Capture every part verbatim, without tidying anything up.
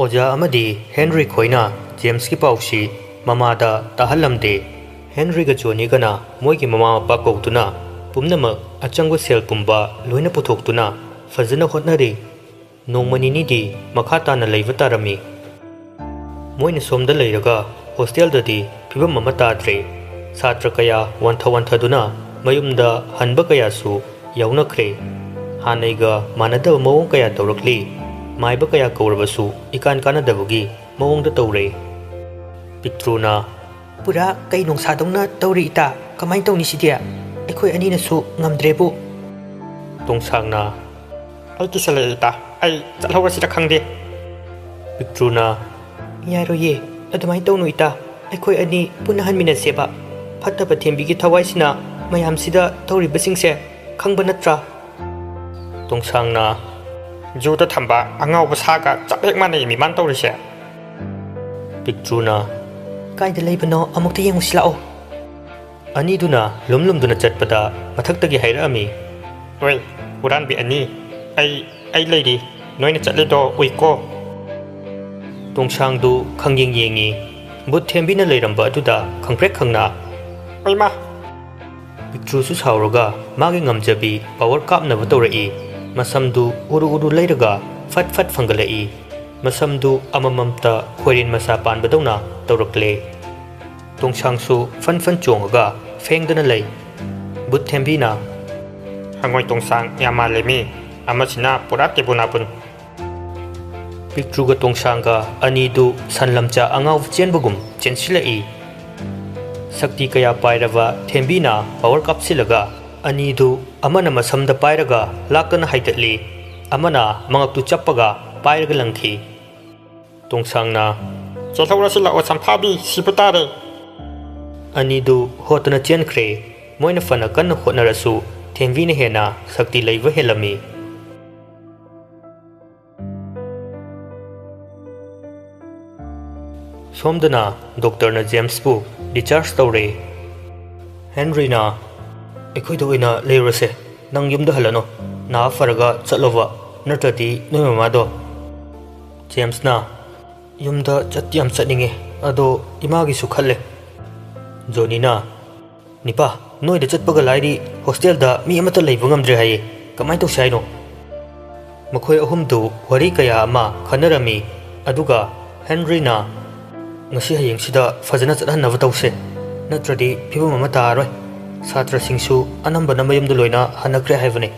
ꯑꯣꯖꯥ ꯑꯃꯗꯤ ꯍꯦꯟꯔꯤ ꯈꯣꯏꯅ ꯖꯦꯝꯁꯀꯤ ꯄꯥꯎꯁꯤ ꯃꯃꯥꯗ ꯇꯥꯍꯜꯂꯝꯗꯦ꯫ ꯍꯦꯟꯔꯤꯒ ꯖꯣꯅꯤꯒꯅ ꯃꯣꯏꯒꯤ ꯃꯃꯥ ꯃꯄꯥ ꯀꯧꯗꯨꯅ ꯄꯨꯝꯅꯃꯛ ꯑꯆꯪꯕ ꯁꯦꯜ ꯄꯨꯝꯕ ꯂꯣꯏꯅ ꯄꯨꯊꯣꯛꯇꯨꯅ ꯐꯖꯅ ꯍꯣꯠꯅꯔꯤ꯫ ꯅꯣꯡꯃ ꯅꯤꯅꯤꯗꯤ ꯃꯈꯥ ꯇꯥꯅ ꯂꯩꯕ ꯇꯥꯔꯝꯃꯤ꯫ ꯃꯣꯏꯅ ꯁꯣꯝꯗ ꯂꯩꯔꯒ ꯍꯣꯁꯇꯦꯜꯗꯗꯤ ꯐꯤꯕꯝ ꯑꯃ ꯇꯥꯗ꯭ꯔꯦ꯫ ꯁꯥꯇ꯭ꯔ ꯀꯌꯥ ꯋꯥꯟꯊ ꯋꯥꯟꯊꯗꯨꯅ ꯃꯌꯨꯝꯗ ꯍꯟꯕ ꯀꯌꯥꯁꯨ ꯌꯥꯎꯅꯈ꯭ꯔꯦ꯫ ꯍꯥꯟꯅꯩꯒ ꯃꯥꯟꯅꯗꯕ ꯃꯑꯣꯡ ꯀꯌꯥ ꯇꯧꯔꯛꯂꯤ꯫ ꯃꯥꯏꯕ ꯀꯌꯥ ꯀꯧꯔꯕꯁꯨ ꯏꯀꯥꯟ ꯀꯥꯟꯅꯗꯕꯒꯤ ꯃꯑꯣꯡꯗ ꯇꯧꯔꯦ꯫ ꯄꯤꯛꯇ꯭ꯔꯨꯅ, "ꯄꯨꯔꯥ ꯀꯩ ꯅꯣꯡꯁꯥꯗꯧꯅ ꯇꯧꯔꯤ ꯏꯇꯥ, ꯀꯃꯥꯏꯅ ꯇꯧꯅꯤ ꯁꯤꯗꯤ? ꯑꯩꯈꯣꯏ ꯑꯅꯤꯅꯁꯨ ꯉꯝꯗ꯭ꯔꯦꯕꯨ꯫" ꯇꯣꯡꯁꯥꯡꯅ, "ꯑꯩ ꯀꯤꯁꯜꯂꯛꯑꯦ ꯏꯇꯥ, ꯑꯩ ꯆꯠꯍꯧꯔꯁꯤꯔ ꯈꯪꯗꯦ꯫" ꯄꯤꯛꯇ꯭ꯔꯨꯅ, "ꯌꯥꯔꯣꯏꯌꯦ, ꯑꯗꯨꯃꯥꯏꯅ ꯇꯧꯅꯨ ꯏꯇꯥ, ꯑꯩꯈꯣꯏ ꯑꯅꯤ ꯄꯨꯟꯅ ꯍꯟꯃꯤꯟꯅꯁꯦꯕ꯫ ꯐꯠꯇꯕ ꯊꯦꯝꯕꯤꯒꯤ ꯊꯋꯥꯏꯁꯤꯅ ꯃꯌꯥꯝꯁꯤꯗ ꯇꯧꯔꯤꯕꯁꯤꯡꯁꯦ ꯈꯪꯕ ꯅꯠꯇ꯭ꯔꯥ?" ꯇꯣꯡꯁꯥꯡꯅ, "ꯖꯨꯗ ꯊꯝꯕ ꯑꯉꯥꯎꯕ ꯁꯥꯒ ꯆꯞ ꯍꯦꯛ ꯃꯥꯟꯅꯩ ꯃꯤ ꯃꯥꯅ ꯇꯧꯔꯤꯁꯦ꯫" ꯄꯤꯛꯇ꯭ꯔꯨꯅ, "ꯀꯥꯏꯗ ꯂꯩꯕꯅꯣ ꯑꯃꯨꯛꯇ ꯌꯦꯡꯉꯨꯁꯤ ꯂꯥꯛꯑꯣ꯫" ꯑꯅꯤꯗꯨꯅ ꯂꯨꯝ ꯂꯨꯝꯗꯨꯅ ꯆꯠꯄꯗ ꯃꯊꯛꯇꯒꯤ ꯍꯥꯏꯔꯛꯑꯝꯃꯤ꯫ "ꯑꯣꯏ, ꯍꯨꯔꯥꯟꯕꯤ ꯑꯅꯤ, ꯑꯩ, ꯑꯩ ꯂꯩꯔꯤ, ꯅꯣꯏꯅ ꯆꯠꯂꯤꯗꯣ ꯎꯏꯀꯣ꯫" ꯇꯣꯡꯁꯥꯡꯗꯨ ꯈꯪꯌꯦꯡ ꯌꯦꯡꯉꯤ꯫ ꯕꯨꯠ ꯊꯦꯝꯕꯤꯅ ꯂꯩꯔꯝꯕ ꯑꯗꯨꯗ ꯈꯪꯄ꯭ꯔꯦꯛ ꯈꯪꯅ, "ꯑꯣꯏꯃꯥ!" ꯄꯤꯛꯇ꯭ꯔꯨꯁꯨ ꯁꯥꯎꯔꯒ ꯃꯥꯒꯤ ꯉꯝꯖꯕꯤ ꯄꯥꯋꯔ ꯀꯥꯞꯅꯕ ꯇꯧꯔꯛꯏ꯫ ꯃꯁꯝꯗꯨ ꯎꯔꯨ ꯎꯔꯨ ꯂꯩꯔꯒ ꯐꯠ ꯐꯠ ꯐꯪꯒꯠꯂꯛꯏ꯫ ꯃꯁꯝꯗꯨ ꯑꯃꯃꯝꯇ ꯈꯣꯏꯔꯦꯟ ꯃꯆꯥ ꯄꯥꯟꯕꯗꯧꯅ ꯇꯧꯔꯛꯂꯦ꯫ ꯇꯣꯡꯁꯥꯡꯁꯨ ꯐꯟ ꯐꯟ ꯆꯣꯡꯉꯒ ꯐꯦꯡꯗꯅ ꯂꯩ꯫ ꯕꯨꯠ ꯊꯦꯝꯕꯤꯅ, "ꯍꯪꯉꯣꯏ ꯇꯣꯡꯁꯥꯡ ꯌꯥꯝ ꯃꯥꯜꯂꯦ ꯃꯤ, ꯑꯃꯁꯤꯅ ꯄꯨꯔꯥ ꯇꯦꯕꯨ ꯅꯥꯄꯨꯟ꯫" ꯄꯤꯛꯇ꯭ꯔꯨꯒ ꯇꯣꯡꯁꯥꯡꯒ ꯑꯅꯤꯗꯨ ꯁꯟ ꯂꯝꯆꯥ ꯑꯉꯥꯎꯕ ꯆꯦꯟꯕꯒꯨꯝ ꯆꯦꯟꯁꯤꯜꯂꯛꯏ꯫ ꯁꯛꯇꯤ ꯀꯌꯥ ꯄꯥꯏꯔꯕ ꯊꯦꯝꯕꯤꯅ ꯄꯥꯋꯔ ꯀꯥꯞꯁꯤꯜꯂꯒ ꯑꯅꯤꯗꯨ ꯑꯃꯅ ꯃꯁꯝꯗ ꯄꯥꯏꯔꯒ ꯂꯥꯛꯇꯅ ꯍꯥꯏꯗꯠꯂꯤ, ꯑꯃꯅ ꯃꯉꯛꯇꯨ ꯆꯞꯄꯒ ꯄꯥꯏꯔꯒ ꯂꯪꯈꯤ꯫ ꯇꯣꯡꯁꯥꯡꯅ, "ꯆꯦꯜꯍꯧꯔꯁꯤ ꯂꯥꯛꯑꯣ ꯁꯝꯐꯥꯕꯤ, ꯁꯤꯕ ꯇꯥꯔꯦ꯫" ꯑꯅꯤꯗꯨ ꯍꯣꯠꯇꯅ ꯆꯦꯟꯈ꯭ꯔꯦ꯫ ꯃꯣꯏꯅ ꯐꯅ ꯀꯟꯅ ꯍꯣꯠꯅꯔꯁꯨ ꯊꯦꯝꯕꯤꯅ ꯍꯦꯟꯅ ꯁꯛꯇꯤ ꯂꯩꯕ ꯍꯦꯜꯂꯝꯃꯤ꯫ ꯁꯣꯝꯗꯅ ꯗꯣꯛꯇꯔꯅ ꯖꯦꯝꯁꯄꯨ ꯗꯤꯆꯥꯔꯖ ꯇꯧꯔꯦ꯫ ꯍꯦꯟꯔꯤꯅ, "ꯑꯩꯈꯣꯏꯗ ꯑꯣꯏꯅ ꯂꯩꯔꯨꯔꯁꯦ, ꯅꯪ ꯌꯨꯝꯗ ꯍꯜꯂꯅꯨ, ꯅꯥ ꯐꯔꯒ ꯆꯠꯂꯣꯕ, ꯅꯠꯇ꯭ꯔꯗꯤ ꯅꯣꯏ ꯃꯃꯥꯗꯣ꯫" ꯖꯦꯝꯁꯅ, "ꯌꯨꯝꯗ ꯆꯠꯇꯤ ꯌꯥꯝ ꯆꯠꯅꯤꯡꯉꯦ, ꯑꯗꯣ ꯏꯃꯥꯒꯤꯁꯨ ꯈꯜꯂꯦ꯫" ꯖꯣꯅꯤꯅ, "ꯅꯤꯄꯥ, ꯅꯣꯏꯗ ꯆꯠꯄꯒ ꯂꯥꯏꯔꯤ, ꯍꯣꯁꯇꯦꯜꯗ ꯃꯤ ꯑꯃꯠꯇ ꯂꯩꯕ ꯉꯝꯗ꯭ꯔꯦ ꯍꯥꯏꯌꯦ꯫ ꯀꯃꯥꯏꯅ ꯇꯧꯁꯤ ꯍꯥꯏꯅꯣ?" ꯃꯈꯣꯏ ꯑꯍꯨꯝꯗꯨ ꯋꯥꯔꯤ ꯀꯌꯥ ꯑꯃ ꯈꯟꯅꯔꯝꯃꯤ꯫ ꯑꯗꯨꯒ ꯍꯦꯟꯔꯤꯅ, "ꯉꯁꯤ ꯍꯌꯦꯡꯁꯤꯗ ꯐꯖꯅ ꯆꯠꯍꯟꯅꯕ ꯇꯧꯁꯦ, ꯅꯠꯇ꯭ꯔꯗꯤ ꯐꯤꯕꯝ ꯑꯃ ꯇꯥꯔꯔꯣꯏ꯫ ꯁꯥꯇ꯭ꯔꯁꯤꯡꯁꯨ ꯑꯅꯝꯕꯅ ꯃꯌꯨꯝꯗ ꯂꯣꯏꯅ ꯍꯟꯅꯈ꯭ꯔꯦ ꯍꯥꯏꯕꯅꯤ꯫"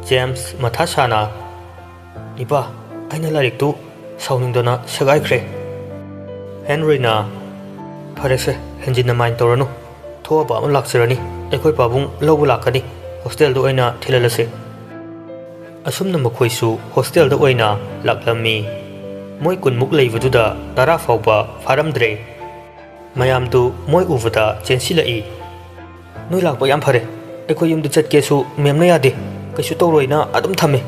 ꯖꯦꯝꯁ ꯃꯊꯥ ꯁꯥꯅ, "ꯏꯄꯥ, ꯑꯩꯅ ꯂꯥꯏꯔꯤꯛꯇꯨ ꯁꯥꯎꯅꯤꯡꯗꯅ ꯁꯦꯒꯥꯏꯈ꯭ꯔꯦ꯫" ꯍꯦꯟꯔꯤꯅ, "ꯐꯔꯦꯁꯦ, ꯍꯦꯟꯖꯤꯟꯅ ꯃꯥꯏꯟ ꯇꯧꯔꯅꯨ꯫ ꯊꯣꯛꯑꯕ ꯑꯃ ꯂꯥꯛꯆꯔꯅꯤ꯫ ꯑꯩꯈꯣꯏ ꯄꯥꯕꯨꯡ ꯂꯧꯕ ꯂꯥꯛꯀꯅꯤ꯫ ꯍꯣꯁꯇꯦꯜꯗ ꯑꯣꯏꯅ ꯊꯤꯜꯍꯜꯂꯁꯤ꯫" ꯑꯁꯨꯝꯅ ꯃꯈꯣꯏꯁꯨ ꯍꯣꯁꯇꯦꯜꯗ ꯑꯣꯏꯅ ꯂꯥꯛꯂꯝꯃꯤ꯫ ꯃꯣꯏ ꯀꯨꯟꯃꯨꯛ ꯂꯩꯕꯗꯨꯗ ꯇꯔꯥ ꯐꯥꯎꯕ ꯐꯥꯔꯝꯗ꯭ꯔꯦ꯫ ꯃꯌꯥꯝꯗꯨ ꯃꯣꯏ ꯎꯕꯗ ꯆꯦꯟꯁꯤꯜꯂꯛꯏ꯫ "ꯅꯣꯏ ꯂꯥꯛꯄ ꯌꯥꯝ ꯐꯔꯦ꯫ ꯑꯩꯈꯣꯏ ꯌꯨꯝꯗ ꯆꯠꯀꯦꯁꯨ ꯃꯦꯝꯅ ꯌꯥꯗꯦ꯫ ꯀꯩꯁꯨ ꯇꯧꯔꯣꯏꯅ ꯑꯗꯨꯝ ꯊꯝꯃꯦ꯫"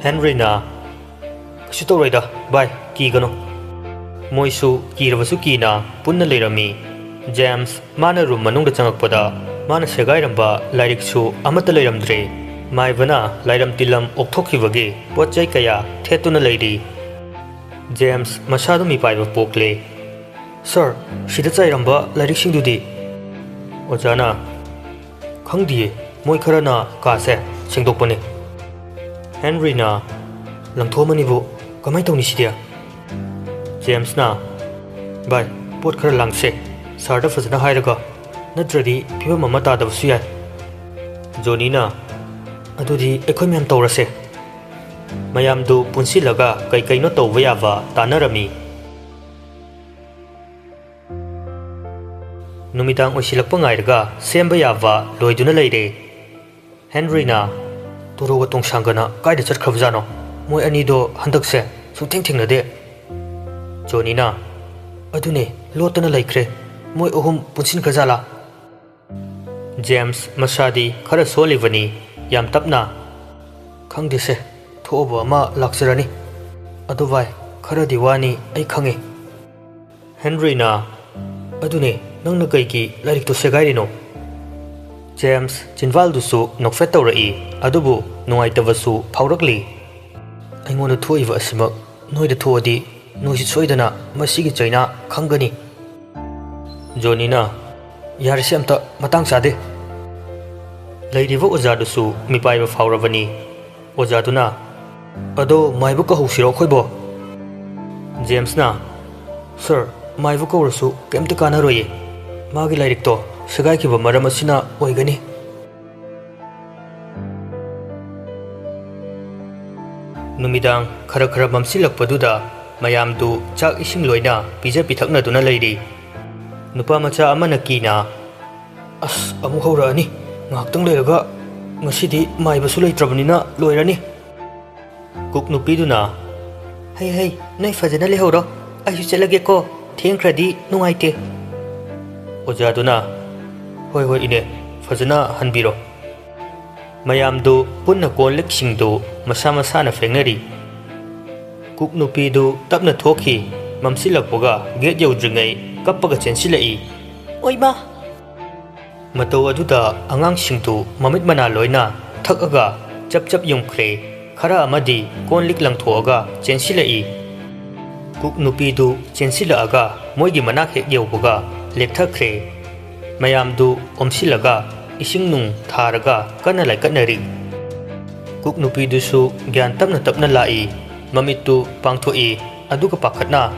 ꯍꯦꯟꯔꯤꯅ, "ꯀꯩꯁꯨ ꯇꯧꯔꯣꯏꯗ ꯚꯥꯏ, ꯀꯤꯒꯅꯨ꯫" ꯃꯣꯏꯁꯨ ꯀꯤꯔꯕꯁꯨ ꯀꯤꯅ ꯄꯨꯟꯅ ꯂꯩꯔꯝꯃꯤ꯫ ꯖꯦꯝꯁ ꯃꯥꯅ ꯔꯨꯝ ꯃꯅꯨꯡꯗ ꯆꯪꯉꯛꯄꯗ ꯃꯥꯅ ꯁꯦꯒꯥꯏꯔꯝꯕ ꯂꯥꯏꯔꯤꯛꯁꯨ ꯑꯃꯠꯇ ꯂꯩꯔꯝꯗ꯭ꯔꯦ꯫ ꯃꯥꯏꯕꯅ ꯂꯥꯏꯔꯝ ꯇꯤꯜꯂꯝ ꯑꯣꯛꯊꯣꯛꯈꯤꯕꯒꯤ ꯄꯣꯠ ꯆꯩ ꯀꯌꯥ ꯊꯦꯠꯇꯨꯅ ꯂꯩꯔꯤ꯫ ꯖꯦꯝꯁ ꯃꯁꯥꯗꯨ ꯃꯤꯄꯥꯏꯕ ꯄꯣꯛꯂꯦ꯫ "ꯁꯥꯔ, ꯁꯤꯗ ꯆꯥꯏꯔꯝꯕ ꯂꯥꯏꯔꯤꯛꯁꯤꯡꯗꯨꯗꯤ?" ꯑꯣꯖꯥꯅ, "ꯈꯪꯗꯤꯌꯦ, ꯃꯣꯏ ꯈꯔꯅ ꯀꯥꯁꯦ ꯁꯦꯡꯗꯣꯛꯄꯅꯦ꯫" ꯍꯦꯟꯔꯤꯅ, "ꯂꯪꯊꯣꯛꯑꯃꯅꯤꯕꯨ, ꯀꯃꯥꯏ ꯇꯧꯅꯤ ꯁꯤꯗꯤ?" ꯖꯦꯝꯁꯅ, "ꯚꯥꯏ, ꯄꯣꯠ ꯈꯔ ꯂꯥꯡꯁꯦ, ꯁꯥꯔꯗ ꯐꯖꯅ ꯍꯥꯏꯔꯒ, ꯅꯠꯇ꯭ꯔꯗꯤ ꯐꯤꯕꯝ ꯑꯃ ꯇꯥꯗꯕꯁꯨ ꯌꯥꯏ꯫" ꯖꯣꯅꯤꯅ, "ꯑꯗꯨꯗꯤ ꯑꯩꯈꯣꯏ ꯃꯌꯥꯝ ꯇꯧꯔꯁꯦ꯫" ꯃꯌꯥꯝꯗꯨ ꯄꯨꯟꯁꯤꯜꯂꯒ ꯀꯩ ꯀꯩꯅꯣ ꯇꯧꯕ ꯌꯥꯕ ꯇꯥꯟꯅꯔꯝꯃꯤ꯫ ꯅꯨꯃꯤꯗꯥꯡ ꯑꯣꯏꯁꯤꯜꯂꯛꯄ ꯉꯥꯏꯔꯒ ꯁꯦꯝꯕ ꯌꯥꯕ ꯂꯣꯏꯗꯨꯅ ꯂꯩꯔꯦ꯫ ꯍꯦꯟꯔꯤꯅ, "ꯇꯣꯔꯣꯒ ꯇꯣꯡꯁꯥꯡꯒꯅ ꯀꯥꯏꯗ ꯆꯠꯈ꯭ꯔꯕꯖꯥꯠꯅꯣ? ꯃꯣꯏ ꯑꯅꯤꯗꯣ ꯍꯟꯗꯛꯁꯦ ꯁꯨꯡꯊꯦꯡ ꯊꯦꯡꯅꯗꯦ꯫" ꯖꯣꯅꯤꯅ, "ꯑꯗꯨꯅꯦ, ꯂꯣꯠꯇꯅ ꯂꯩꯈ꯭ꯔꯦ꯫ ꯃꯣꯏ ꯑꯍꯨꯝ ꯄꯨꯟꯁꯤꯟꯈ꯭ꯔꯖꯥꯠꯂꯥ?" ꯖꯦꯝꯁ ꯃꯁꯥꯗꯤ ꯈꯔ ꯁꯣꯜꯂꯤꯕꯅꯤ, ꯌꯥꯝ ꯇꯞꯅ, "ꯈꯪꯗꯦꯁꯦ, ꯊꯣꯛꯑꯕ ꯑꯃ ꯂꯥꯛꯆꯔꯅꯤ꯫ ꯑꯗꯨ ꯚꯥꯏ, ꯈꯔꯗꯤ ꯋꯥꯅꯤ, ꯑꯩ ꯈꯪꯉꯦ꯫" ꯍꯦꯟꯔꯤꯅ, "ꯑꯗꯨꯅꯦ, ꯅꯪꯅ ꯀꯩꯒꯤ ꯂꯥꯏꯔꯤꯛꯇꯣ ꯁꯦꯒꯥꯏꯔꯤꯅꯣ?" ꯖꯦꯝꯁ ꯆꯤꯟꯕꯥꯜꯗꯨꯁꯨ ꯅꯣꯛꯐꯦꯠ ꯇꯧꯔꯛꯏ, ꯑꯗꯨꯕꯨ ꯅꯨꯡꯉꯥꯏꯇꯕꯁꯨ ꯐꯥꯎꯔꯛꯂꯤ꯫ ꯑꯩꯉꯣꯟꯗ ꯊꯣꯛꯏꯕ ꯑꯁꯤꯃꯛ ꯅꯣꯏꯗ ꯊꯣꯛꯑꯗꯤ ꯅꯣꯏꯁꯨ ꯁꯣꯏꯗꯅ ꯃꯁꯤꯒꯤ ꯆꯩꯅꯥ ꯈꯪꯒꯅꯤ꯫ ꯖꯣꯅꯤꯅ, "ꯌꯥꯔꯦꯁꯦ, ꯑꯝꯇ ꯃꯇꯥꯡ ꯆꯥꯗꯦ꯫" ꯂꯩꯔꯤꯕ ꯑꯣꯖꯥꯗꯨꯁꯨ ꯃꯤꯄꯥꯏꯕ ꯐꯥꯎꯔꯕꯅꯤ꯫ ꯑꯣꯖꯥꯗꯨꯅ, "ꯑꯗꯣ ꯃꯥꯏꯕ ꯀꯧꯍꯧꯁꯤꯔꯣ ꯑꯩꯈꯣꯏꯕꯣ?" ꯖꯦꯝꯁꯅ, "ꯁꯔ, ꯃꯥꯏꯕ ꯀꯧꯔꯁꯨ ꯀꯩꯝꯇ ꯀꯥꯟꯅꯔꯣꯏꯌꯦ꯫ ꯃꯥꯒꯤ ꯂꯥꯏꯔꯤꯛꯇꯣ ꯁꯦꯒꯥꯏꯈꯤꯕ ꯃꯔꯝ ꯑꯁꯤꯅ ꯑꯣꯏꯒꯅꯤ꯫" ꯅꯨꯃꯤꯗꯥꯡ ꯈꯔ ꯈꯔ ꯃꯝꯁꯤꯜꯂꯛꯄꯗꯨꯗ ꯃꯌꯥꯝꯗꯨ ꯆꯥꯛ ꯏꯁꯤꯡ ꯂꯣꯏꯅ ꯄꯤꯖ ꯄꯤꯊꯛꯅꯗꯨꯅ ꯂꯩꯔꯤ꯫ ꯅꯨꯄꯥ ꯃꯆꯥ ꯑꯃꯅ ꯀꯤꯅ, "ꯑꯁ, ꯑꯃꯨꯛ ꯍꯧꯔꯛꯑꯅꯤ꯫ ꯉꯥꯏꯍꯥꯛꯇꯪ ꯂꯩꯔꯒ ꯉꯁꯤꯗꯤ ꯃꯥꯏꯕꯁꯨ ꯂꯩꯇ꯭ꯔꯕꯅꯤꯅ ꯂꯣꯏꯔꯅꯤ꯫" ꯀꯨꯛ ꯅꯨꯄꯤꯗꯨꯅ, "ꯍꯩ ꯍꯩ, ꯅꯣꯏ ꯐꯖꯅ ꯂꯩꯍꯧꯔꯣ꯫ ꯑꯩꯁꯨ ꯆꯠꯂꯒꯦꯀꯣ꯫ ꯊꯦꯡꯈ꯭ꯔꯗꯤ ꯅꯨꯡꯉꯥꯏꯇꯦ꯫" ꯑꯣꯖꯥꯗꯨꯅ, "ꯍꯣꯏ ꯍꯣꯏ ꯏꯅꯦ, ꯐꯖꯅ ꯍꯟꯕꯤꯔꯣ꯫" ꯃꯌꯥꯝꯗꯨ ꯄꯨꯟꯅ ꯀꯣꯜ ꯂꯤꯛꯁꯤꯡꯗꯨ ꯃꯁꯥ ꯃꯁꯥꯅ ꯐꯦꯡꯅꯔꯤ꯫ ꯀꯨꯛ ꯅꯨꯄꯤꯗꯨ ꯇꯞꯅ ꯊꯣꯛꯈꯤ꯫ ꯃꯝꯁꯤꯜꯂꯛꯄꯒ ꯒꯦꯠ ꯌꯧꯗ꯭ꯔꯤꯉꯩ ꯀꯞꯄꯒ ꯆꯦꯟꯁꯤꯜꯂꯛꯏ꯫ "ꯑꯣꯏꯃꯥ!" ꯃꯇꯧ ꯑꯗꯨꯗ ꯑꯉꯥꯡꯁꯤꯡꯗꯨ ꯃꯃꯤꯠ ꯃꯅꯥ ꯂꯣꯏꯅ ꯊꯛꯑꯒ ꯆꯞ ꯆꯞ ꯌꯨꯝꯈ꯭ꯔꯦ꯫ ꯈꯔ ꯑꯃꯗꯤ ꯀꯣꯟ ꯂꯤꯛ ꯂꯪꯊꯣꯛꯑꯒ ꯆꯦꯟꯁꯤꯜꯂꯛꯏ꯫ ꯀꯨꯛ ꯅꯨꯄꯤꯗꯨ ꯆꯦꯟꯁꯤꯜꯂꯛꯑꯒ ꯃꯣꯏꯒꯤ ꯃꯅꯥꯛ ꯍꯦꯛ ꯌꯧꯕꯒ ꯂꯦꯛꯊꯈ꯭ꯔꯦ꯫ ꯃꯌꯥꯝꯗꯨ ꯑꯣꯝꯁꯤꯜꯂꯒ ꯏꯁꯤꯡ ꯅꯨꯡ ꯊꯥꯔꯒ ꯀꯟꯅ ꯂꯥꯏꯀꯠꯅꯔꯤ꯫ ꯀꯨꯛ ꯅꯨꯄꯤꯗꯨꯁꯨ ꯒ꯭ꯌꯥꯟ ꯇꯞꯅ ꯇꯞꯅ ꯂꯥꯛꯏ꯫ ꯃꯃꯤꯠꯇꯨ ꯄꯥꯡꯊꯣꯛꯏ, ꯑꯗꯨꯒ ꯄꯥꯈꯠꯅ,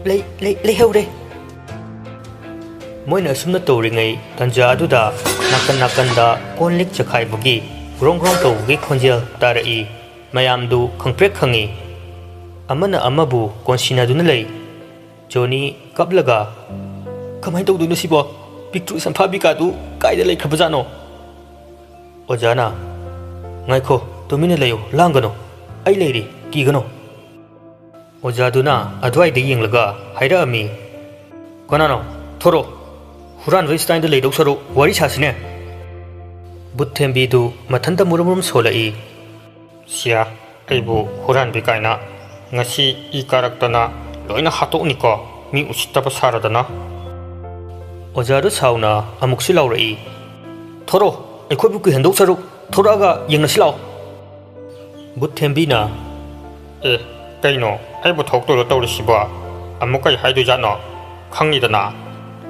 "ꯂꯩ, ꯂꯩ, ꯂꯩꯍꯧꯔꯦ!" ꯃꯣꯏꯅ ꯑꯁꯨꯝꯅ ꯇꯧꯔꯤꯉꯩ ꯇꯟꯖꯥ ꯑꯗꯨꯗ ꯅꯥꯀꯟ ꯅꯥꯀꯟꯗ ꯀꯣꯟ ꯂꯤꯛ ꯆꯈꯥꯏꯕꯒꯤ ꯒ꯭ꯔꯣꯡ ꯒ꯭ꯔꯣꯡ ꯇꯧꯕꯒꯤ ꯈꯣꯟꯖꯦꯜ ꯇꯥꯔꯛꯏ꯫ ꯃꯌꯥꯝꯗꯨ ꯈꯪꯄ꯭ꯔꯦꯛ ꯈꯪꯉꯤ꯫ ꯑꯃꯅ ꯑꯃꯕꯨ ꯀꯣꯟꯁꯤꯟꯅꯗꯨꯅ ꯂꯩ꯫ ꯖꯣꯅꯤ ꯀꯞꯂꯒ, "ꯀꯃꯥꯏꯅ ꯇꯧꯗꯣꯏꯅꯣ ꯁꯤꯕꯣ? ꯄꯤꯛꯇ꯭ꯔꯨ ꯁꯝꯐꯥꯕꯤꯀꯥꯗꯨ ꯀꯥꯏꯗ ꯂꯩꯈ꯭ꯔꯕꯖꯥꯠꯅꯣ?" ꯑꯣꯖꯥꯅ, "ꯉꯥꯏꯈꯣ, ꯇꯨꯃꯤꯟꯅ ꯂꯩꯌꯨ, ꯂꯥꯡꯒꯅꯨ꯫ ꯑꯩ ꯂꯩꯔꯤ, ꯀꯤꯒꯅꯨ꯫" ꯑꯣꯖꯥꯗꯨꯅ ꯑꯗꯨꯋꯥꯏꯗ ꯌꯦꯡꯂꯒ ꯍꯥꯏꯔꯛꯑꯝꯃꯤ, "ꯀꯅꯥꯅꯣ? ꯊꯣꯔꯛꯑꯣ꯫ ꯍꯨꯔꯥꯟꯕ ꯁ꯭ꯇꯥꯏꯜꯗ ꯂꯩꯗꯧ ꯁꯔꯨꯛ ꯋꯥꯔꯤ ꯁꯥꯁꯤꯅꯦ꯫" ꯕꯨꯠ ꯊꯦꯝꯕꯤꯗꯨ ꯃꯊꯟꯇ ꯃꯨꯔꯨꯝ ꯃꯨꯔꯨꯝ ꯁꯣꯜꯂꯛꯏ꯫ "ꯁꯤꯌꯥ, ꯑꯩꯕꯨ ꯍꯨꯔꯥꯟꯕꯤ ꯀꯥꯏꯅ꯫ ꯉꯁꯤ ꯏ ꯀꯥꯔꯛꯇꯅ ꯂꯣꯏꯅ ꯍꯥꯠꯇꯣꯛꯅꯤꯀꯣ, ꯃꯤ ꯎꯁꯤꯠꯇꯕ ꯁꯥꯔꯗꯅ꯫" ꯑꯣꯖꯥꯗꯨ ꯁꯥꯎꯅ ꯑꯃꯨꯛꯁꯨ ꯂꯥꯎꯔꯛꯏ, "ꯊꯣꯔꯛꯑꯣ, ꯑꯩꯈꯣꯏꯕꯨ ꯀꯤꯍꯟꯗꯧ ꯁꯔꯨꯛ ꯊꯣꯔꯛꯑꯒ ꯌꯦꯡꯅꯁꯤ ꯂꯥꯛꯑꯣ꯫" ꯕꯨꯠ ꯊꯦꯝꯕꯤꯅ ꯑꯦ, ꯀꯩꯅꯣ? ꯑꯩꯕꯨ ꯊꯣꯛꯇꯣꯏꯔꯣ ꯇꯧꯔꯤꯁꯤꯕꯣ? ꯑꯃꯨꯛ ꯀꯩ ꯍꯥꯏꯗꯣꯏꯖꯥꯠꯅꯣ? ꯈꯪꯅꯤꯗꯅ,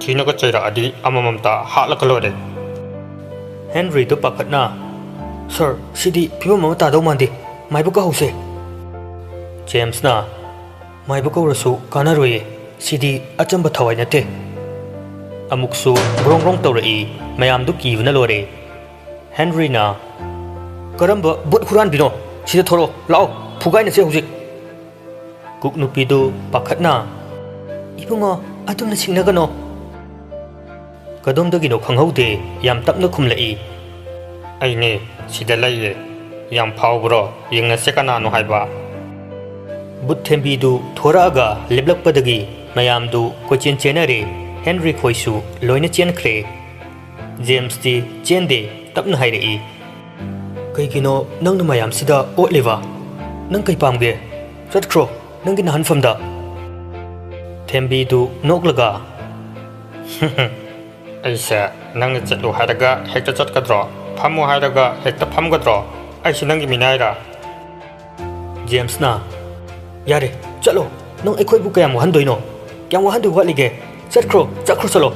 ꯊꯤꯅꯒ ꯆꯩꯔꯛꯑꯗꯤ ꯑꯃꯃꯝꯇ ꯍꯥꯠꯂꯒ ꯂꯣꯏꯔꯦ꯫ ꯍꯦꯟꯔꯤꯗꯨ ꯄꯥꯈꯠꯅ, "ꯁꯔ, ꯁꯤꯗꯤ ꯐꯤꯕꯝ ꯑꯃ ꯇꯥꯗꯧ ꯃꯥꯟꯗꯦ, ꯃꯥꯏꯕ ꯀꯧꯍꯧꯁꯦ꯫" ꯖꯦꯝꯁꯅ, "ꯃꯥꯏꯕ ꯀꯧꯔꯁꯨ ꯀꯥꯟꯅꯔꯣꯏꯌꯦ, ꯁꯤꯗꯤ ꯑꯆꯝꯕ ꯊꯋꯥꯏ ꯅꯠꯇꯦ꯫" ꯑꯃꯨꯛꯁꯨ ꯒ꯭ꯔꯣꯡ ꯒ꯭ꯔꯣꯡ ꯇꯧꯔꯛꯏ꯫ ꯃꯌꯥꯝꯗꯨ ꯀꯤꯕꯅ ꯂꯣꯏꯔꯦ꯫ ꯍꯦꯟꯔꯤꯅ, "ꯀꯔꯝꯕ ꯚꯨꯠ ꯍꯨꯔꯥꯟꯕꯤꯅꯣ? ꯁꯤꯗ ꯊꯣꯔꯛꯑꯣ, ꯂꯥꯛꯑꯣ, ꯐꯨꯒꯥꯏꯅꯁꯦ ꯍꯧꯖꯤꯛ꯫" ꯀꯨꯛ ꯅꯨꯄꯤꯗꯨ ꯄꯥꯈꯠꯅ, "ꯏꯕꯨꯡꯉꯣ, ꯑꯗꯨꯝꯅ ꯁꯤꯡꯅꯒꯅꯣ꯫" ꯀꯗꯣꯝꯗꯒꯤꯅꯣ ꯈꯪꯍꯧꯗꯦ, ꯌꯥꯝ ꯇꯞꯅ ꯈꯨꯝꯂꯛꯏ꯫ "ꯑꯩꯅꯦ, ꯁꯤꯗ ꯂꯩꯌꯦ꯫ ꯌꯥꯝ ꯐꯥꯎꯕ꯭ꯔꯣ? ꯌꯦꯡꯅꯁꯦ ꯀꯅꯥꯅꯣ ꯍꯥꯏꯕ꯫" ꯚꯨꯠ ꯊꯦꯝꯕꯤꯗꯨ ꯊꯣꯔꯛꯑꯒ ꯂꯦꯞꯂꯛꯄꯗꯒꯤ ꯃꯌꯥꯝꯗꯨ ꯀꯣꯏꯆꯦꯟ ꯆꯦꯟꯅꯔꯦ꯫ ꯍꯦꯟꯔꯤ ꯈꯣꯏꯁꯨ ꯂꯣꯏꯅ ꯆꯦꯟꯈ꯭ꯔꯦ꯫ ꯖꯦꯝꯁꯇꯤ ꯆꯦꯟꯗꯦ, ꯇꯞꯅ ꯍꯥꯏꯔꯛꯏ, "ꯀꯩꯒꯤꯅꯣ ꯅꯪꯅ ꯃꯌꯥꯝꯁꯤꯗ ꯑꯣꯠꯂꯤꯕ? ꯅꯪ ꯀꯩ ꯄꯥꯝꯒꯦ? ꯆꯠꯈ꯭ꯔꯣ ꯅꯪꯒꯤ ꯅꯍꯟꯐꯝꯗ꯫" ꯊꯦꯝꯕꯤꯗꯨ ꯅꯣꯛꯂꯒ, "ꯑꯩꯁꯦ ꯅꯪꯅ ꯆꯠꯂꯨ ꯍꯥꯏꯔꯒ ꯍꯦꯛꯇ ꯆꯠꯀꯗ꯭ꯔꯣ? ꯐꯝꯃꯨ ꯍꯥꯏꯔꯒ ꯍꯦꯛꯇ ꯐꯝꯒꯗ꯭ꯔꯣ? ꯑꯩꯁꯦ ꯅꯪꯒꯤ ꯃꯤꯅꯥꯏꯔꯥ?" ꯖꯦꯝꯁꯅ, "ꯌꯥꯔꯦ, ꯆꯠꯂꯣ꯫ ꯅꯪ ꯑꯩꯈꯣꯏꯕꯨ ꯀꯌꯥꯝ ꯋꯥꯍꯟꯗꯣꯏꯅꯣ? ꯀꯌꯥꯝ ꯋꯥꯍꯟꯗꯣꯏ ꯋꯥꯠꯂꯤꯒꯦ? ꯆꯠꯈ꯭ꯔꯣ, ꯆꯠꯈ꯭ꯔꯣ, ꯆꯠꯂꯣ꯫"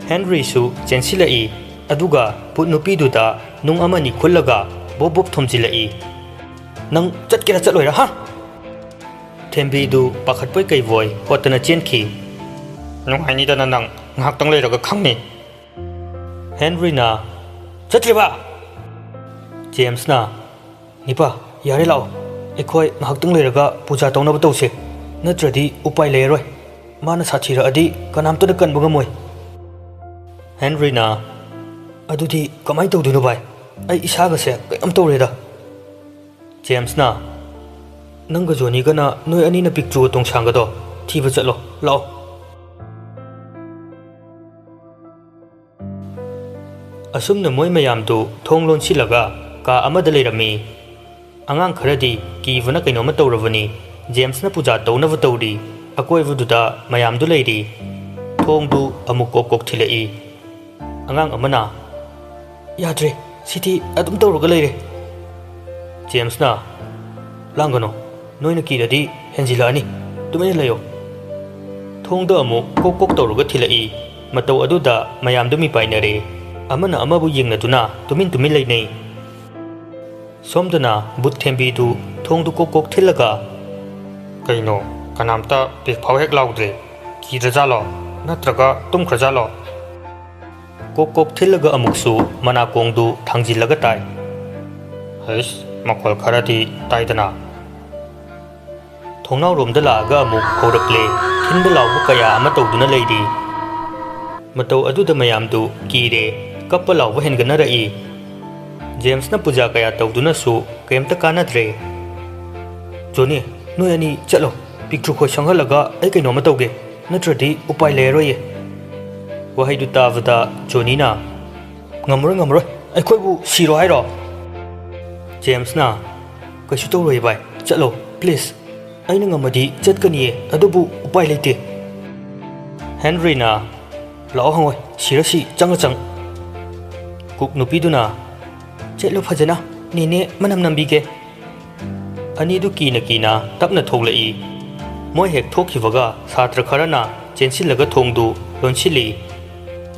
ꯍꯦꯟꯔꯤꯁꯨ ꯆꯦꯟꯁꯤꯜꯂꯛꯏ, ꯑꯗꯨꯒ ꯚꯨꯠ ꯅꯨꯄꯤꯗꯨꯗ ꯅꯨꯡ ꯑꯃꯅꯤ ꯈꯨꯜꯂꯒ ꯕꯣꯞ ꯕꯣꯞ ꯊꯣꯝꯖꯤꯜꯂꯛꯏ꯫ "ꯅꯪ ꯆꯠꯀꯦꯔꯥ ꯆꯠꯂꯣꯏꯔꯥ, ꯍꯥ?" ꯊꯦꯝꯕꯤꯗꯨ ꯄꯥꯈꯠꯄꯣꯏ ꯀꯩꯕꯣꯏ ꯍꯣꯠꯇꯅ ꯆꯦꯟꯈꯤ꯫ "ꯅꯨꯡꯉꯥꯏꯅꯤꯗꯅ ꯅꯪ, ꯉꯥꯏꯍꯥꯛꯇꯪ ꯂꯩꯔꯒ ꯈꯪꯅꯤ꯫" ꯍꯦꯟꯔꯤꯅ, "ꯆꯠꯇ꯭ꯔꯤꯕ?" ꯖꯦꯝꯁꯅ, "ꯅꯤꯄꯥ, ꯌꯥꯔꯦ, ꯂꯥꯛꯑꯣ꯫ ꯑꯩꯈꯣꯏ ꯉꯥꯏꯍꯥꯛꯇꯪ ꯂꯩꯔꯒ ꯄꯨꯖꯥ ꯇꯧꯅꯕ ꯇꯧꯁꯦ꯫ ꯅꯠꯇ꯭ꯔꯗꯤ ꯎꯄꯥꯏ ꯂꯩꯔꯔꯣꯏ꯫ ꯃꯥꯅ ꯁꯥꯊꯤꯔꯛꯑꯗꯤ ꯀꯅꯥꯝꯇꯅ ꯀꯟꯕ ꯉꯝꯃꯣꯏ꯫" ꯍꯦꯟꯔꯤꯅ, "ꯑꯗꯨꯗꯤ ꯀꯃꯥꯏꯅ ꯇꯧꯗꯣꯏꯅꯣ, ꯚꯥꯏ? ꯑꯩ ꯏꯁꯥꯒꯁꯦ ꯀꯩꯅꯣꯝ ꯇꯧꯔꯦꯗ꯫" ꯖꯦꯝꯁꯅ, "ꯅꯪꯒ ꯖꯣꯅꯤꯒꯅ ꯅꯣꯏ ꯑꯅꯤꯅ ꯄꯤꯛꯇ꯭ꯔꯨꯒ ꯇꯣꯡꯁꯥꯡꯒꯗꯣ ꯊꯤꯕ ꯆꯠꯂꯣ, ꯂꯥꯛꯑꯣ꯫" ꯑꯁꯨꯝꯅ ꯃꯣꯏ ꯃꯌꯥꯝꯗꯨ ꯊꯣꯡ ꯂꯣꯟꯁꯤꯜꯂꯒ ꯀꯥ ꯑꯃꯗ ꯂꯩꯔꯝꯃꯤ꯫ ꯑꯉꯥꯡ ꯈꯔꯗꯤ ꯀꯤꯕꯅ ꯀꯩꯅꯣꯝꯃ ꯇꯧꯔꯕꯅꯤ꯫ ꯖꯦꯝꯁꯅ ꯄꯨꯖꯥ ꯇꯧꯅꯕ ꯇꯧꯔꯤ꯫ ꯑꯀꯣꯏꯕꯗꯨꯗ ꯃꯌꯥꯝꯗꯨ ꯂꯩꯔꯤ꯫ ꯊꯣꯡꯗꯨ ꯑꯃꯨꯛ ꯀꯣꯛ ꯀꯣꯛ ꯊꯤꯜꯂꯛꯏ꯫ ꯑꯉꯥꯡ ꯑꯃꯅ, "ꯌꯥꯗ꯭ꯔꯦ, ꯁꯤꯗꯤ ꯑꯗꯨꯝ ꯇꯧꯔꯒ ꯂꯩꯔꯦ꯫" ꯖꯦꯝꯁꯅ, "ꯂꯥꯡꯒꯅꯨ, ꯅꯣꯏꯅ ꯀꯤꯔꯗꯤ ꯍꯦꯟꯖꯤꯜꯂꯛꯑꯅꯤ꯫ ꯇꯨꯃꯤꯟꯅ ꯂꯩꯌꯣ꯫" ꯊꯣꯡꯗ ꯑꯃꯨꯛ ꯀꯣꯛ ꯀꯣꯛ ꯇꯧꯔꯒ ꯊꯤꯜꯂꯛꯏ꯫ ꯃꯇꯧ ꯑꯗꯨꯗ ꯃꯌꯥꯝꯗꯨ ꯃꯤꯄꯥꯏꯅꯔꯦ꯫ ꯑꯃꯅ ꯑꯃꯕꯨ ꯌꯦꯡꯅꯗꯨꯅ ꯇꯨꯃꯤꯟ ꯇꯨꯃꯤꯟ ꯂꯩꯅꯩ꯫ ꯁꯣꯝꯗꯅ ꯕꯨꯠ ꯊꯦꯝꯕꯤꯗꯨ ꯊꯣꯡꯗꯨ ꯀꯣꯛ ꯀꯣꯛ ꯊꯤꯜꯂꯒ, "ꯀꯩꯅꯣ, ꯀꯅꯥꯝꯇ ꯄꯤꯛ ꯐꯥꯎ ꯍꯦꯛ ꯂꯥꯎꯗ꯭ꯔꯦ꯫ ꯀꯤꯗ꯭ꯔꯖꯥꯠꯂꯣ? ꯅꯠꯇ꯭ꯔꯒ ꯇꯨꯝꯈ꯭ꯔꯖꯥꯠꯂꯣ?" ꯀꯣꯛ ꯀꯣꯛ ꯊꯤꯜꯂꯒ ꯑꯃꯨꯛꯁꯨ ꯃꯅꯥꯀꯣꯡꯗꯨ ꯊꯥꯡꯖꯤꯜꯂꯒ ꯇꯥꯏ꯫ "ꯍꯩꯁ, ꯃꯈꯣꯜ ꯈꯔꯗꯤ ꯇꯥꯏꯗꯅ꯫" ꯊꯣꯡꯅꯥꯎꯔꯣꯝꯗ ꯂꯥꯛꯑꯒ ꯑꯃꯨꯛ ꯍꯧꯔꯛꯂꯦ꯫ ꯊꯤꯟꯕ ꯂꯥꯎꯕ ꯀꯌꯥ ꯑꯃ ꯇꯧꯗꯨꯅ ꯂꯩꯔꯤ꯫ ꯃꯇꯧ ꯑꯗꯨꯗ ꯃꯌꯥꯝꯗꯨ ꯀꯤꯔꯦ꯫ ꯀꯞꯄ ꯂꯥꯎꯕ ꯍꯦꯟꯒꯠꯅꯔꯛꯏ꯫ ꯖꯦꯝꯁꯅ ꯄꯨꯖꯥ ꯀꯌꯥ ꯇꯧꯗꯨꯅꯁꯨ ꯀꯔꯤꯝꯇ ꯀꯥꯟꯅꯗ꯭ꯔꯦ꯫ "ꯖꯣꯅꯤ, ꯅꯣꯏ ꯑꯅꯤ ꯆꯠꯂꯣ꯫ ꯄꯤꯛꯇ꯭ꯔꯨ ꯈꯣꯏ ꯁꯪꯍꯜꯂꯒ ꯑꯩ ꯀꯩꯅꯣꯝꯃ ꯇꯧꯒꯦ꯫ ꯅꯠꯇ꯭ꯔꯗꯤ ꯎꯄꯥꯏ ꯂꯩꯔꯔꯣꯏꯌꯦ꯫" ꯋꯥꯍꯩꯗꯨ ꯇꯥꯕꯗ ꯖꯣꯅꯤꯅ, "ꯉꯝꯃꯔꯣꯏ, ꯉꯝꯃꯔꯣꯏ꯫ ꯑꯩꯈꯣꯏꯕꯨ ꯁꯤꯔꯣ ꯍꯥꯏꯔꯣ?" ꯖꯦꯝꯁꯅ, "ꯀꯩꯁꯨ ꯇꯧꯔꯣꯏ ꯚꯥꯏ, ꯆꯠꯂꯣ, please꯫ ꯑꯩꯅ ꯉꯝꯃꯗꯤ ꯆꯠꯀꯅꯤꯌꯦ, ꯑꯗꯨꯕꯨ ꯎꯄꯥꯏ ꯂꯩꯇꯦ꯫" ꯍꯦꯟꯔꯤꯅ, "ꯂꯥꯛꯑꯣ ꯍꯪꯉꯣꯏ, ꯁꯤꯔꯁꯤ ꯆꯪꯉ ꯆꯪ꯫" ꯀꯨꯛ ꯅꯨꯄꯤꯗꯨꯅ, "ꯆꯠꯂꯨ ꯐꯖꯅ, ꯅꯦꯅꯦ ꯃꯅꯝ ꯅꯝꯕꯤꯒꯦ꯫" ꯑꯅꯤꯗꯨ ꯀꯤꯅ ꯀꯤꯅ ꯇꯞꯅ ꯊꯣꯛꯂꯛꯏ꯫ ꯃꯣꯏ ꯍꯦꯛ ꯊꯣꯛꯈꯤꯕꯒ ꯁꯥꯇ꯭ꯔ ꯈꯔꯅ ꯆꯦꯟꯁꯤꯜꯂꯒ ꯊꯣꯡꯗꯨ ꯂꯣꯟꯁꯤꯜꯂꯤ꯫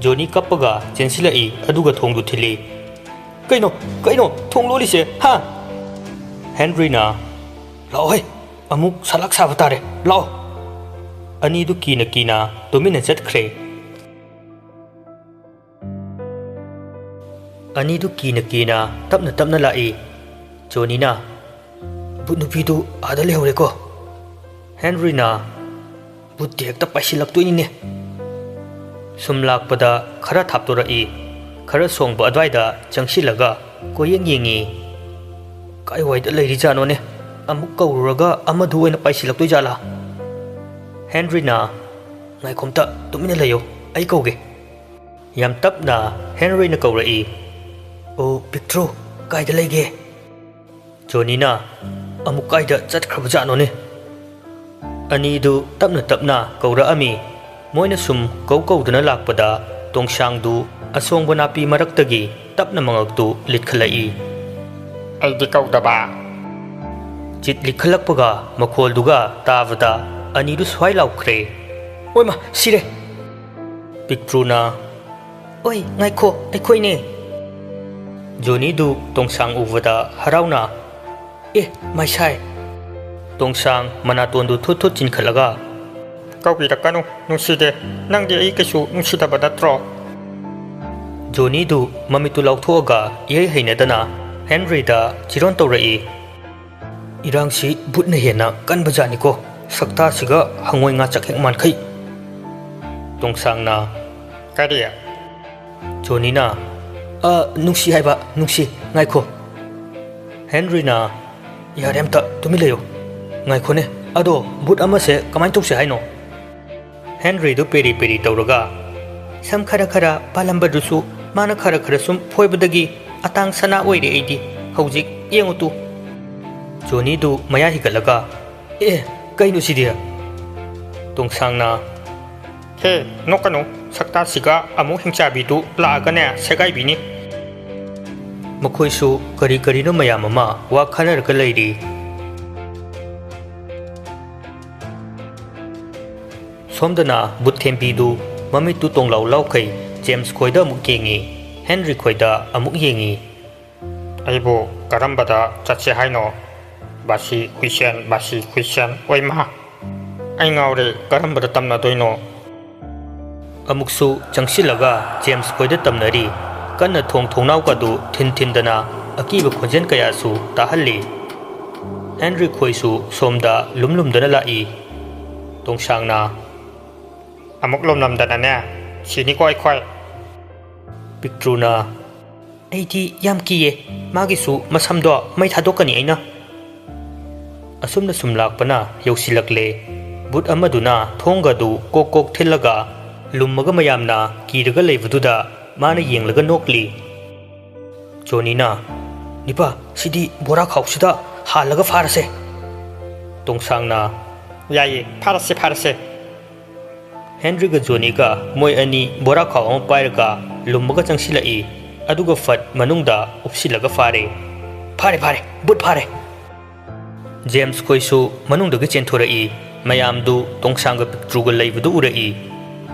ꯖꯣꯅꯤ ꯀꯞꯄꯒ ꯆꯦꯟꯁꯤꯜꯂꯛꯏ, ꯑꯗꯨꯒ ꯊꯣꯡꯗꯨ ꯊꯤꯜꯂꯤ꯫ "ꯀꯩꯅꯣ, ꯀꯩꯅꯣ ꯊꯣꯡ ꯂꯣꯜꯂꯤꯁꯦ, ꯍꯥ?" ꯍꯦꯟꯔꯤꯅ, "ꯂꯥꯛꯑꯣꯍꯦ, ꯑꯃꯨꯛ ꯁꯂꯥꯛ ꯁꯥꯕ ꯇꯥꯔꯦ, ꯂꯥꯛꯑꯣ꯫" ꯑꯅꯤꯗꯨ ꯀꯤꯅ ꯀꯤꯅ ꯇꯨꯃꯤꯟꯅ ꯆꯠꯈ꯭ꯔꯦ꯫ ꯑꯅꯤꯗꯨ ꯀꯤꯅ ꯀꯤꯅ ꯇꯞꯅ ꯇꯞꯅ ꯂꯥꯛꯏ꯫ ꯖꯣꯅꯤꯅ, "ꯕꯨꯠ ꯅꯨꯄꯤꯗꯨ ꯑꯥꯗ ꯂꯩꯍꯧꯔꯦꯀꯣ꯫" ꯍꯦꯟꯔꯤꯅ, "ꯕꯨꯠꯇꯤ ꯍꯦꯛꯇ ꯄꯥꯏꯁꯤꯜꯂꯛꯇꯣꯏꯅꯤꯅꯦ꯫" ꯁꯨꯝ ꯂꯥꯛꯄꯗ ꯈꯔ ꯊꯥꯞꯇꯣꯔꯛꯏ꯫ ꯈꯔ ꯁꯣꯡꯕ ꯑꯗ꯭ꯋꯥꯏꯗ ꯆꯪꯁꯤꯜꯂꯒ ꯀꯣꯏꯌꯦꯡ ꯌꯦꯡꯉꯤ꯫ "ꯀꯥꯏꯋꯥꯏꯗ ꯂꯩꯔꯤꯖꯥꯠꯅꯣꯅꯦ? ꯑꯃꯨꯛ ꯀꯧꯔꯨꯔꯒ ꯑꯃꯗꯨ ꯑꯣꯏꯅ ꯄꯥꯏꯁꯤꯜꯂꯛꯇꯣꯏ ꯖꯥꯠꯂꯥ?" ꯍꯦꯟꯔꯤꯅ, "ꯉꯥꯏꯈꯣꯝꯇ ꯇꯨꯃꯤꯟꯅ ꯂꯩꯌꯣ, ꯑꯩ ꯀꯧꯒꯦ꯫" ꯌꯥꯝ ꯇꯞꯅ ꯍꯦꯟꯔꯤꯅ ꯀꯧꯔꯛꯏ꯫ "ꯑꯣ ꯄꯤꯛꯇ꯭ꯔꯨ, ꯀꯥꯏꯗ ꯂꯩꯒꯦ?" ꯖꯣꯅꯤꯅ, "ꯑꯃꯨꯛ ꯀꯥꯏꯗ ꯆꯠꯈ꯭ꯔꯕꯖꯥꯠꯅꯣꯅꯦ?" ꯑꯅꯤꯗꯨ ꯇꯞꯅ ꯇꯞꯅ ꯀꯧꯔꯛꯑꯝꯃꯤ꯫ ꯃꯣꯏꯅ ꯁꯨꯝ ꯀꯧ ꯀꯧꯗꯨꯅ ꯂꯥꯛꯄꯗ ꯇꯣꯡꯁꯥꯡꯗꯨ ꯑꯁꯣꯡꯕ ꯅꯥꯄꯤ ꯃꯔꯛꯇꯒꯤ ꯇꯞꯅ ꯃꯉꯛꯇꯨ ꯂꯤꯠꯈꯠꯂꯛꯏ꯫ "ꯑꯩꯗꯤ ꯀꯧꯗꯕ?" ꯆꯤꯠ ꯂꯤꯈꯠꯂꯛꯄꯒ ꯃꯈꯣꯜꯗꯨꯒ ꯇꯥꯕꯗ ꯑꯅꯤꯗꯨ ꯁ꯭ꯋꯥꯏ ꯂꯥꯎꯈ꯭ꯔꯦ꯫ "ꯑꯣꯏꯃ, ꯁꯤꯔꯦ!" ꯄꯤꯛꯇ꯭ꯔꯨꯅ, "ꯑꯣꯏ, ꯉꯥꯏꯈꯣ, ꯑꯩꯈꯣꯏꯅꯦ!" ꯖꯣꯅꯤꯗꯨ ꯇꯣꯡꯁꯥꯡ ꯎꯕꯗ ꯍꯔꯥꯎꯅ, "ꯑꯦ, ꯃꯥꯏꯁꯥꯏ!" ꯇꯣꯡꯁꯥꯡ ꯃꯅꯥꯇꯣꯟꯗꯨ ꯊꯨꯠ ꯊꯨꯠ ꯆꯤꯟꯈꯠꯂꯒ, "ꯀꯧꯕꯤꯔꯛꯀꯅꯨ, ꯅꯨꯡꯁꯤꯗꯦ꯫ ꯅꯪꯗꯤ ꯑꯩ ꯀꯩꯁꯨ ꯅꯨꯡꯁꯤꯗꯕ ꯅꯠꯇ꯭ꯔꯣ?" ꯖꯣꯅꯤꯗꯨ ꯃꯃꯤꯠꯇꯨ ꯂꯥꯎꯊꯣꯛꯑꯒ ꯏꯍꯩ ꯍꯩꯅꯗꯅ ꯍꯦꯟꯔꯤꯗ ꯆꯤꯔꯣꯟ ꯇꯧꯔꯛꯏ꯫ "ꯏꯔꯥꯡꯁꯤ ꯕꯨꯠꯅ ꯍꯦꯟꯅ ꯀꯟꯕꯖꯥꯠꯅꯤꯀꯣ, ꯁꯛꯇꯥꯁꯤꯒ ꯍꯉꯣꯏ ꯉꯥꯆꯛ ꯍꯦꯛ ꯃꯥꯟꯈꯩ!" ꯇꯣꯡꯁꯥꯡꯅ, "ꯀꯔꯤ?" ꯖꯣꯅꯤꯅ, "ꯑ, ꯅꯨꯡꯁꯤ ꯍꯥꯏꯕ, ꯅꯨꯡꯁꯤ, ꯉꯥꯏꯈꯣ!" ꯍꯦꯟꯔꯤꯅ, "ꯌꯥꯔꯦ, ꯑꯝꯇ ꯇꯨꯃꯤꯟ ꯂꯩꯌꯨ꯫ ꯉꯥꯏꯈꯣꯅꯦ, ꯑꯗꯣ ꯕꯨꯠ ꯑꯃꯁꯦ ꯀꯃꯥꯏꯅ ꯇꯧꯁꯦ ꯍꯥꯏꯅꯣ?" ꯍꯦꯟꯔꯤꯗꯨ ꯄꯦꯔꯤ ꯄꯦꯔꯤ ꯇꯧꯔꯒ, "ꯁꯝ ꯈꯔ ꯈꯔ ꯄꯥꯜꯂꯝꯕꯗꯨꯁꯨ ꯃꯥꯅ ꯈꯔ ꯈꯔ ꯁꯨꯝ ꯐꯣꯏꯕꯗꯒꯤ ꯑꯇꯥꯡ ꯁꯅꯥ ꯑꯣꯏꯔꯦ ꯑꯩꯗꯤ꯫ ꯍꯧꯖꯤꯛ ꯌꯦꯡꯉꯨ ꯇꯨ!" ꯖꯣꯅꯤꯗꯨ ꯃꯌꯥ ꯍꯤꯒꯠꯂꯒ, "ꯑꯦ, ꯀꯩꯅꯣ ꯁꯤꯗꯤ?" ꯇꯣꯡꯁꯥꯡꯅ, "ꯍꯦ, ꯅꯣꯛꯀꯅꯨ, ꯁꯛꯇꯥꯁꯤꯒ ꯑꯃꯨꯛ ꯍꯤꯡꯆꯥꯕꯤꯗꯨ ꯂꯥꯛꯑꯒꯅꯦ ꯁꯦꯒꯥꯏꯕꯤꯅꯤ!" ꯃꯈꯣꯏꯁꯨ ꯀꯔꯤ ꯀꯔꯤꯅꯣ ꯃꯌꯥꯝ ꯑꯃ ꯋꯥ ꯈꯟꯅꯔꯒ ꯂꯩꯔꯤ꯫ ꯁꯣꯝꯗꯅ ꯕꯨꯠ ꯊꯦꯝꯕꯤꯗꯨ ꯃꯃꯤꯠꯇꯨ ꯇꯣꯡꯂꯥꯎ ꯂꯥꯎꯈꯩ ꯖꯦꯝꯁ ꯈꯣꯏꯗ ꯑꯃꯨꯛ ꯌꯦꯡꯉꯤ, ꯍꯦꯟꯔꯤ ꯈꯣꯏꯗ ꯑꯃꯨꯛ ꯌꯦꯡꯉꯤ꯫ "ꯑꯩꯕꯨ ꯀꯔꯝꯕꯗ ꯆꯠꯁꯦ ꯍꯥꯏꯅꯣ? ꯕꯥꯁꯤ ꯍꯨꯏꯁꯦꯟ, ꯕꯥꯁꯤ ꯍꯨꯏꯁꯦꯟ, ꯑꯣꯏꯃꯥ! ꯑꯩ ꯉꯥꯎꯔꯦ, ꯀꯔꯝꯕꯗ ꯇꯝꯅꯗꯣꯏꯅꯣ?" ꯑꯃꯨꯛꯁꯨ ꯆꯪꯁꯤꯜꯂꯒ ꯖꯦꯝꯁ ꯈꯣꯏꯗ ꯇꯝꯅꯔꯤ꯫ ꯀꯟꯅ ꯊꯣꯡ ꯊꯣꯡꯅꯥꯎꯒꯗꯨ ꯊꯤꯟ ꯊꯤꯟꯗꯅ ꯑꯀꯤꯕ ꯈꯣꯟꯖꯦꯜ ꯀꯌꯥꯁꯨ ꯇꯥꯍꯜꯂꯤ꯫ ꯍꯦꯟꯔꯤ ꯈꯣꯏꯁꯨ ꯁꯣꯝꯗ ꯂꯨꯝ ꯂꯨꯝꯗꯅ ꯂꯥꯛꯏ꯫ ꯇꯣꯡꯁꯥꯡꯅ, "ꯑꯃꯨꯛ ꯂꯨꯝꯂꯝꯗꯅꯅꯦ ꯁꯤꯅꯤꯀꯣ ꯑꯩꯈꯣꯏ!" ꯄꯤꯛꯇ꯭ꯔꯨꯅ, "ꯑꯩꯗꯤ ꯌꯥꯝ ꯀꯤꯌꯦ꯫ ꯃꯥꯒꯤꯁꯨ ꯃꯁꯝꯗꯣ ꯃꯩ ꯊꯥꯗꯣꯛꯀꯅꯤ ꯑꯩꯅ!" ꯑꯁꯨꯝꯅ ꯁꯨꯝ ꯂꯥꯛꯄꯅ ꯌꯧꯁꯤꯜꯂꯛꯂꯦ꯫ ꯕꯨꯠ ꯑꯃꯗꯨꯅ ꯊꯣꯡꯒꯗꯨ ꯀꯣꯛ ꯀꯣꯛ ꯊꯤꯜꯂꯒ ꯂꯨꯝꯃꯒ ꯃꯌꯥꯝꯅ ꯀꯤꯔꯒ ꯂꯩꯕꯗꯨꯗ ꯃꯥꯅ ꯌꯦꯡꯂꯒ ꯅꯣꯛꯂꯤ꯫ ꯖꯣꯅꯤꯅ, "ꯅꯤꯄꯥ, ꯁꯤꯗꯤ ꯕꯣꯔꯥ ꯈꯥꯎꯁꯤꯗ ꯍꯥꯜꯂꯒ ꯐꯥꯔꯁꯦ!" ꯇꯣꯡꯁꯥꯡꯅ, "ꯌꯥꯏꯌꯦ, ꯐꯥꯔꯁꯦ, ꯐꯥꯔꯁꯦ!" ꯍꯦꯟꯔꯤꯒ ꯖꯣꯅꯤꯒ ꯃꯣꯏ ꯑꯅꯤ ꯕꯣꯔꯥ ꯈꯥꯎ ꯑꯃ ꯄꯥꯏꯔꯒ ꯂꯨꯝꯃꯒ ꯆꯪꯁꯤꯜꯂꯛꯏ꯫ ꯑꯗꯨꯒ ꯐꯠ ꯃꯅꯨꯡꯗ ꯎꯞꯁꯤꯜꯂꯒ ꯐꯥꯔꯦ꯫ "ꯐꯥꯔꯦ, ꯐꯥꯔꯦ, ꯕꯨꯠ ꯐꯥꯔꯦ!" ꯖꯦꯝꯁ ꯈꯣꯏꯁꯨ ꯃꯅꯨꯡꯗꯒꯤ ꯆꯦꯟꯊꯣꯔꯛꯏ꯫ ꯃꯌꯥꯝꯗꯨ ꯇꯣꯡꯁꯥꯡꯒ ꯄꯤꯛꯇ꯭ꯔꯨꯒ ꯂꯩꯕꯗꯨ ꯎꯔꯛꯏ꯫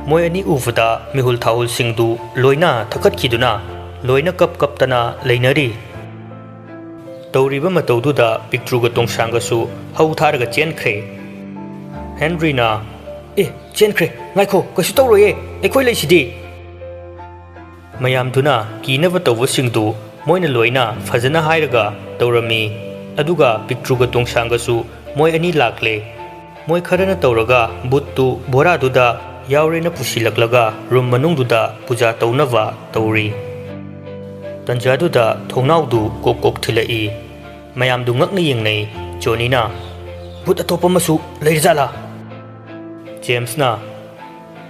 ꯃꯣꯏ ꯑꯅꯤ ꯎꯕꯗ ꯃꯤꯍꯨꯜ ꯊꯥꯍꯨꯜꯁꯤꯡꯗꯨ ꯂꯣꯏꯅ ꯊꯛꯀꯠꯈꯤꯗꯨꯅ ꯂꯣꯏꯅ ꯀꯞ ꯀꯞꯇꯅ ꯂꯩꯅꯔꯤ꯫ ꯇꯧꯔꯤꯕ ꯃꯇꯧꯗꯨꯗ ꯄꯤꯛꯇ꯭ꯔꯨꯒ ꯇꯣꯡꯁꯥꯡꯒꯁꯨ ꯍꯧ ꯊꯥꯔꯒ ꯆꯦꯟꯈ꯭ꯔꯦ꯫ ꯍꯦꯟꯔꯤꯅ, "ꯑꯦ, ꯆꯦꯟꯈ꯭ꯔꯦ, ꯉꯥꯏꯈꯣ, ꯀꯩꯁꯨ ꯇꯧꯔꯣꯏꯌꯦ, ꯑꯩꯈꯣꯏ ꯂꯩꯁꯤꯗꯤ"꯫ ꯃꯌꯥꯝꯗꯨꯅ ꯀꯤꯅꯕ ꯇꯧꯕꯁꯤꯡꯗꯨ ꯃꯣꯏꯅ ꯂꯣꯏꯅ ꯐꯖꯅ ꯍꯥꯏꯔꯒ ꯇꯧꯔꯝꯃꯤ꯫ ꯑꯗꯨꯒ ꯄꯤꯛꯇ꯭ꯔꯨꯒ ꯇꯣꯡꯁꯥꯡꯒꯁꯨ ꯃꯣꯏ ꯑꯅꯤ ꯂꯥꯛꯂꯦ꯫ ꯃꯣꯏ ꯈꯔꯅ ꯇꯧꯔꯒ ꯕꯨꯠꯇꯨ ꯕꯣꯔꯥꯗꯨꯗ ꯌꯥꯎꯔꯦꯅ ꯄꯨꯁꯤꯜꯂꯛꯂꯒ ꯔꯨꯝ ꯃꯅꯨꯡꯗꯨꯗ ꯄꯨꯖꯥ ꯇꯧꯅꯕ ꯇꯧꯔꯤ꯫ ꯇꯟꯖꯥꯗꯨꯗ ꯊꯣꯡꯅꯥꯎꯗꯨ ꯀꯣꯛ ꯀꯣꯛ ꯊꯤꯜꯂꯛꯏ꯫ ꯃꯌꯥꯝꯗꯨ ꯉꯛꯅ ꯌꯦꯡꯅꯩ꯫ ꯖꯣꯅꯤꯅ, "ꯕꯨꯠ ꯑꯇꯣꯞꯄ ꯑꯃꯁꯨ ꯂꯩꯔꯖꯥꯠꯂꯥ?" ꯖꯦꯝꯁꯅ,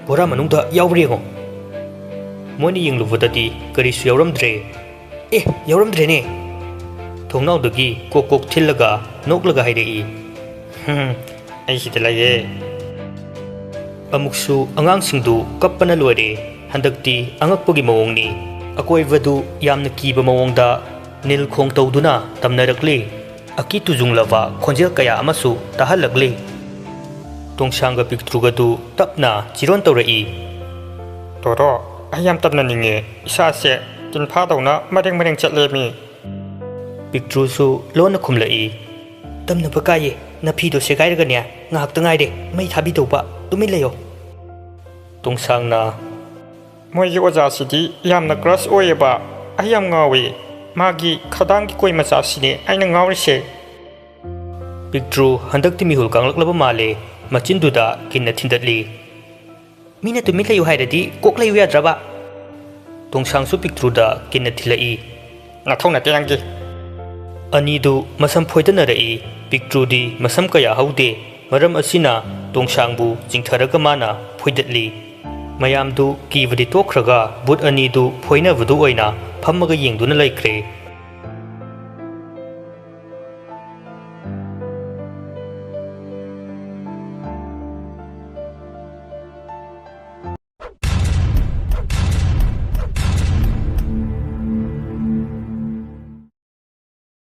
"ꯕꯣꯔꯥ ꯃꯅꯨꯡꯗ ꯌꯥꯎꯕ꯭ꯔꯥ ꯌꯦꯡꯉꯣ"꯫ ꯃꯣꯏꯅ ꯌꯦꯡꯂꯨꯕꯗꯗꯤ ꯀꯔꯤꯁꯨ ꯌꯥꯎꯔꯝꯗ꯭ꯔꯦ꯫ "ꯑꯦ, ꯌꯥꯎꯔꯝꯗ꯭ꯔꯦꯅꯦ!" ꯊꯣꯡꯅꯥꯎꯗꯒꯤ ꯀꯣꯛ ꯀꯣꯛ ꯊꯤꯜꯂꯒ ꯅꯣꯛꯂꯒ ꯍꯥꯏꯔꯛꯏ, "ꯍꯝ, ꯑꯩ ꯁꯤꯗ ꯂꯩꯌꯦ"꯫ ꯑꯃꯨꯛꯁꯨ ꯑꯉꯥꯡꯁꯤꯡꯗꯨ ꯀꯞꯄꯅ ꯂꯣꯏꯔꯦ꯫ ꯍꯟꯗꯛꯇꯤ ꯑꯉꯛꯄꯒꯤ ꯃꯑꯣꯡꯅꯤ꯫ ꯑꯀꯣꯏꯕꯗꯨ ꯌꯥꯝꯅ ꯀꯤꯕ ꯃꯑꯣꯡꯗ ꯅꯤꯜ ꯈꯣꯡ ꯇꯧꯗꯨꯅ ꯇꯝꯅꯔꯛꯂꯤ꯫ ꯑꯀꯤ ꯇꯨꯖꯨꯡꯂꯕ ꯈꯣꯟꯖꯦꯜ ꯀꯌꯥ ꯑꯃꯁꯨ ꯇꯥꯍꯜꯂꯛꯂꯤ꯫ ꯇꯣꯡꯁꯥꯡꯒ ꯄꯤꯛꯇ꯭ꯔꯨꯒꯗꯨ ꯇꯞꯅ ꯆꯤꯔꯣꯟ ꯇꯧꯔꯛꯏ꯫ "ꯇꯣꯔꯣ, ꯑꯩ ꯌꯥꯝ ꯇꯝꯅꯅꯤꯡꯉꯦ꯫ ꯏꯁꯥꯁꯦ ꯇꯤꯟꯐꯥꯗꯧꯅ ꯃꯔꯦꯡ ꯃꯔꯦꯡ ꯆꯠꯂꯦꯃꯤ"꯫ ꯄꯤꯛꯇ꯭ꯔꯨꯁꯨ ꯂꯣꯟꯅ ꯈꯨꯝꯂꯛꯏ꯫ "ꯇꯝꯅꯕ ꯀꯥꯏꯌꯦ꯫ ꯅꯐꯤꯗꯣ ꯁꯦꯒꯥꯏꯔꯒꯅꯦ, ꯉꯥꯏꯍꯥꯛꯇ ꯉꯥꯏꯔꯦ꯫ ꯃꯩ ꯊꯥꯕꯤꯗꯧꯕ꯫ ꯇꯨꯃꯤꯟ ꯂꯩꯌꯣ"꯫ ꯇꯣꯡꯁꯥꯡꯅ, "ꯃꯣꯏꯒꯤ ꯑꯣꯖꯥꯁꯤꯗꯤ ꯌꯥꯝꯅ ꯀ꯭ꯔꯁ ꯑꯣꯏꯌꯦꯕ꯫ ꯑꯩ ꯌꯥꯝ ꯉꯥꯎꯏ꯫ ꯃꯥꯒꯤ ꯈꯗꯥꯡꯒꯤ ꯀꯣꯏ ꯃꯆꯥꯁꯤꯅꯦ ꯑꯩꯅ ꯉꯥꯎꯔꯤꯁꯦ"꯫ ꯄꯤꯛꯇ꯭ꯔꯨ ꯍꯟꯗꯛꯇꯤ ꯃꯤꯍꯨꯜ ꯀꯥꯡꯂꯛꯂꯕ ꯃꯥꯜꯂꯦ꯫ ꯃꯆꯤꯟꯗꯨꯗ ꯀꯤꯟꯅ ꯊꯤꯟꯗꯠꯂꯤ꯫ "ꯃꯤꯅ ꯇꯨꯃꯤꯟ ꯂꯩꯌꯨ ꯍꯥꯏꯔꯗꯤ ꯀꯣꯛ ꯂꯩꯌꯨ ꯌꯥꯗ꯭ꯔꯕ?" ꯇꯣꯡꯁꯥꯡꯁꯨ ꯄꯤꯛꯇ꯭ꯔꯨꯗ ꯀꯤꯟꯅ ꯊꯤꯜꯂꯛꯏ꯫ "ꯅꯊꯧ ꯅꯠꯇꯦ ꯅꯪꯒꯤ"꯫ ꯑꯅꯤꯗꯨ ꯃꯁꯝ ꯐꯣꯏꯗꯅꯔꯛꯏ꯫ ꯄꯤꯛꯇ꯭ꯔꯨꯗꯤ ꯃꯁꯝ ꯀꯌꯥ ꯍꯧꯗꯦ꯫ ꯃꯔꯝ ꯑꯁꯤꯅ ꯇꯣꯡꯁꯥꯡꯕꯨ ꯆꯤꯡꯊꯔꯒ ꯃꯥꯅ ꯐꯣꯏꯗꯠꯂꯤ꯫ ꯃꯌꯥꯝꯗꯨ ꯀꯤꯕꯗꯤ ꯇꯣꯛꯈ꯭ꯔꯒ ꯕꯨꯠ ꯑꯅꯤꯗꯨ ꯐꯣꯏꯅꯕꯗꯨ ꯑꯣꯏꯅ ꯐꯝꯃꯒ ꯌꯦꯡꯗꯨꯅ ꯂꯩꯈ꯭ꯔꯦ꯫